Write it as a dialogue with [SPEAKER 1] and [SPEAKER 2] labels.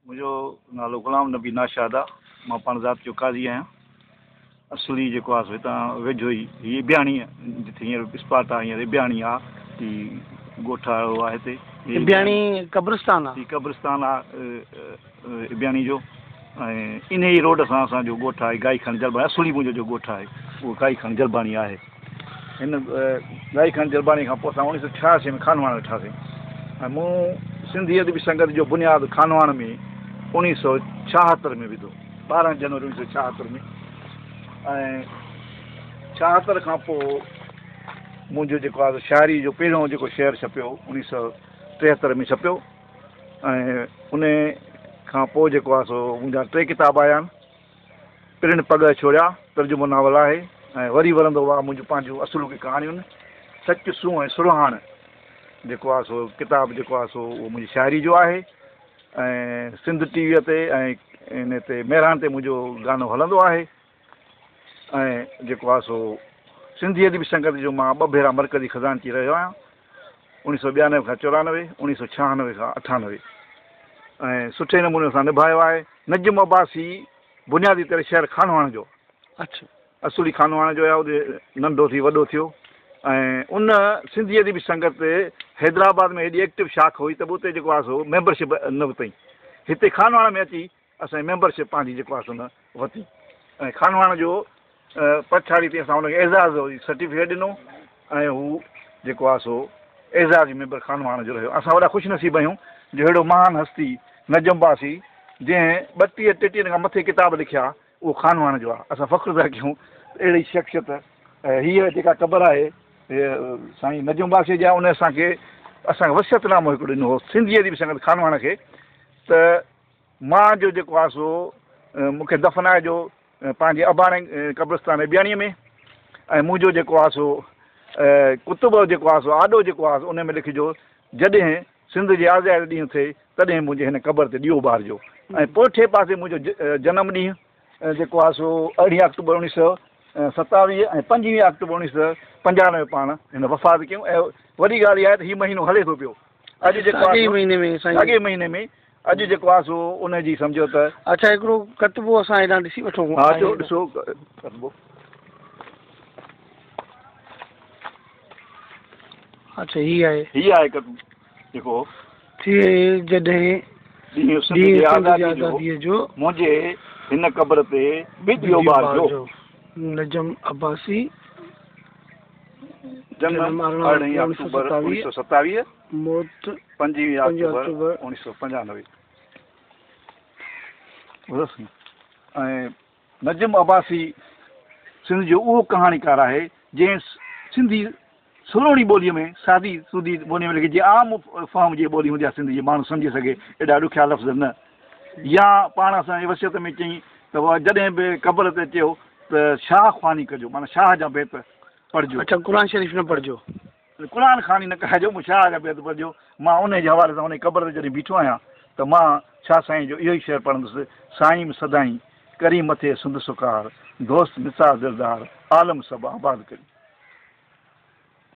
[SPEAKER 1] منهنجو نالو غلام نبي ناشاد آ، مان پاڻ ذات جو قاضي آهيان. اصلي جيڪو آ سو هتان ويجهو ئي هي ابياڻي جتي هينئر اسپاٽ آ هينئر ابياڻي آ هي ڳوٺ آيو آ هتي.
[SPEAKER 2] ابياڻي قبرستان آ.
[SPEAKER 1] هي قبرستان آ ابياڻي جو ۽ انهي ئي روڊ سان اسان جو ڳوٺ آهي گائي خان جلباڻي اصلي منهنجو جو ڳوٺ آهي اهو گائي خان جلباڻي آهي. هن گائي خان جلباڻي کان پوء اسان 1986 ۾ خانواهڻ ويٺاسين ۽ مون سنڌي ادبي سنگت جو بنياد خانواهڻ ۾ 1976 ۾ وڌو، 12 جنوري 1976 ۾ ۽ 76 کان پوء منهنجو جيڪو آهي شاعري جو پهريون جيڪو شعر ڇپيو 1973 ۾ ڇپيو ۽ ان کان پوء جيڪو آهي سو منهنجا ٽي ڪتاب آيا آهن. پرين پڳهه ڇوڙيا ترجمو ناول آهي ۽ وري ورندو واء منهنجون پنهنجون اصلوڪي ڪهاڻيون سچ سونهن ۽ سرهاڻ جيڪو آهي سو ڪتاب جيڪو آهي سو اهو منهنجي شاعري جو آهي ۽ سنڌ ٽي ويء تي ۽ ان تي مهراڻ تي منهنجو گانو هلندو آهي ۽ جيڪو آهي سو سنڌي ادبي سنگت جو مان ٻه ڀيرا مرڪزي خزانچي رهيو آهيان 1992 کان 94، 1996 کان 98 ۽ سٺي نموني سان نڀايو آهي. نجم عباسي بنيادي طرح شهر خانواهڻ جو
[SPEAKER 2] اڇا.
[SPEAKER 1] اصلي خانواهڻ جو آهي اتي ننڍو ٿي وڏو ٿيو ۽ ان سنڌي ادبي سنگت حيدرآباد ۾ هيڏي ايڪٽو شاخ هئي ته به اتي جيڪو آهي سو ميمبرشپ نه ورتائين هتي خانواهڻ ۾ اچي اسان جي ميمبرشپ پنهنجي جيڪو آهي سو نه ورتي ۽ خانواهڻ جو پڇاڙي تي اسان هن کي اعزاز جو سرٽيفڪيٽ ڏنو ۽ هو جيڪو آهي سو اعزازي ميمبر خانواهڻ جو رهيو. اسان وڏا خوش نصيب آهيون جو ههڙو مهان هستي نجم عباسي جنهن ٻٽيهه ٽيٽيهن کان مٿي ڪتاب لکيا اهو خانواهڻ جو آهي. اسان فخر ٿا ڪيون ته اهڙي شخصيت هيء جيڪا قبر آهي هيء سائين نجم عباسيء جي آهي ان اسان کي اسان کي وصيت نامو هڪڙو ڏنو هو سنڌي ادبي سنگت خانواهڻ کي ته مان جو جيڪو آهي سو مون کي دفنائجو پنهنجي اباڻي قبرستان ابياڻيء ۾ ۽ منهنجو جيڪو آهي سو ڪتبو جيڪو آهي سو آڏو جيڪو آهي ان ۾ لکجو جڏهن سنڌ جي آزادي ڏينهن ٿئي تڏهن منهنجي هن قبر تي ڏيئو ٻارجو ۽ پوئٺي پاسي منهنجو جنم ڏينهن جيڪو آهي سو ارڙهين آڪٽوبر 1927 ۽ 25 آڪٽوبر 1995 پاڻ هن وفات ڪيون ۽ وڏي ڳالهه اها آهي ته هي مهينو هلي ٿو پيو اڄ جيڪو آهي ساڳئي مهيني ۾ اڄ جيڪو آهي سو ان جي سمجهو ته.
[SPEAKER 2] اڇا هڪڙو ڪتبو اسان هيڏانهن ڏسي وٺون.
[SPEAKER 1] ها اچو ڏسو ڪتبو.
[SPEAKER 2] اڇا هي آهي.
[SPEAKER 1] هي آهي ڪتبو جيڪو.
[SPEAKER 2] ٿئي جڏهن
[SPEAKER 1] ڏينهن سنڌ جي آزاديء جو منهنجي هن قبر تي به ڏيئو ٻارجو.
[SPEAKER 2] نجم عباسي
[SPEAKER 1] جنم 18 آڪٽوبر 1927.
[SPEAKER 2] موت
[SPEAKER 1] 25 آڪٽوبر 1995 ۽ نجم عباسي سنڌ جو اهو ڪهاڻيڪار آهي جنهن سنڌي سلوڻي ٻوليء ۾ سادي سودي ٻوليء ۾ لکي جيئن عام فهم جي ٻولي هوندي آهي سنڌي جي ماڻهو سمجهي سگهي ايڏا ڏکيا لفظ نه يا پاڻ اسان جي وصيت ۾ چئين ته جڏهن به قبر تي اچيو ته شاهه خواني ڪجو معنيٰ شاهه جا بيت پڙهجو.
[SPEAKER 2] اڇا قرآن شريف نه پڙهجو.
[SPEAKER 1] قرآن خواني نه ڪرائجو، مون شاهه جا بيت پڙهجو. مان انهيء جي حوالي سان انهيء قبر تي جڏهن بيٺو آهيان ته مان شاهه سائينء جو اهو ئي شعر پڙهندس، سائين سدائين، ڪرين مٿي سنڌ سڪار، دوست مثال دلدار، عالم سڀ آباد ڪرين.